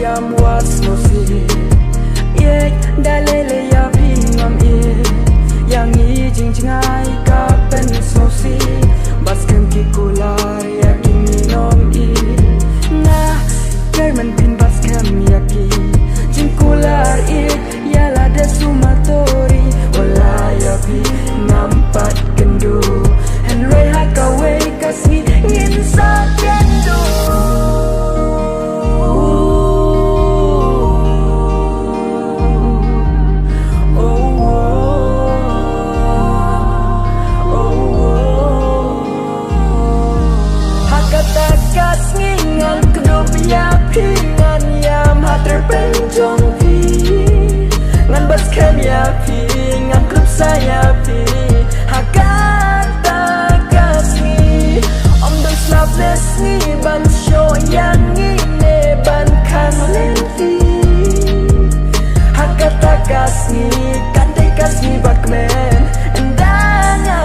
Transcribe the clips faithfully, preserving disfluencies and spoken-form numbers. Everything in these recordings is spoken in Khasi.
Kam wat sngewsih ïeit da lei lei ïa phi ngam ïeit. Ïa ngi jingjngai ka pynsngewsih. Ba skhem ki kular ïa ki ngin ym ïeit. Nga kyrmen phin ba skhem ïa ki. Jingkular ïeit ïa lade sumatori. Wat la ïa phi ngam pat kynduh. Hynrei ha kawei ka sngi ngin sa kynduh. Ha kata ka sngi ngan kdup ïa phi, ngan ïam ha tyrpeng jong phi. Ngan bat skhem ïa phi, ngan kdup sa ïa phi. Ha kata ka sngi ym don slap ne sngi ban shoh ïa ngi ne ban khang lynti. Ha kata ka sngi kan dei ka sngi ba kmen, ynda nga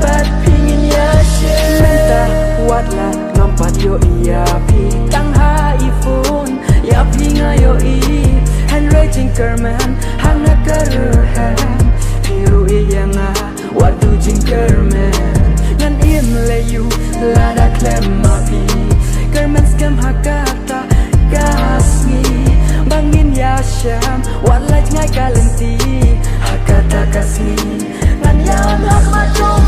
bad phi ngin ïashem. Mynta wat la ngam pat ïohi ïa phi, tang ha i phone ïa phi nga ïohi. Hynrei jingkyrmen ha nga ka rhem. Phi ruh ïeit ïa nga, wat duh jingkyrmen. Ngan im lei ïa u lada khlem ma phi. Kyrmen skhem ha kata ka sngi ba ngin ïashem. Wat la jngai ka lynti ha kata ka sngi, ngan ïam ha khmat jong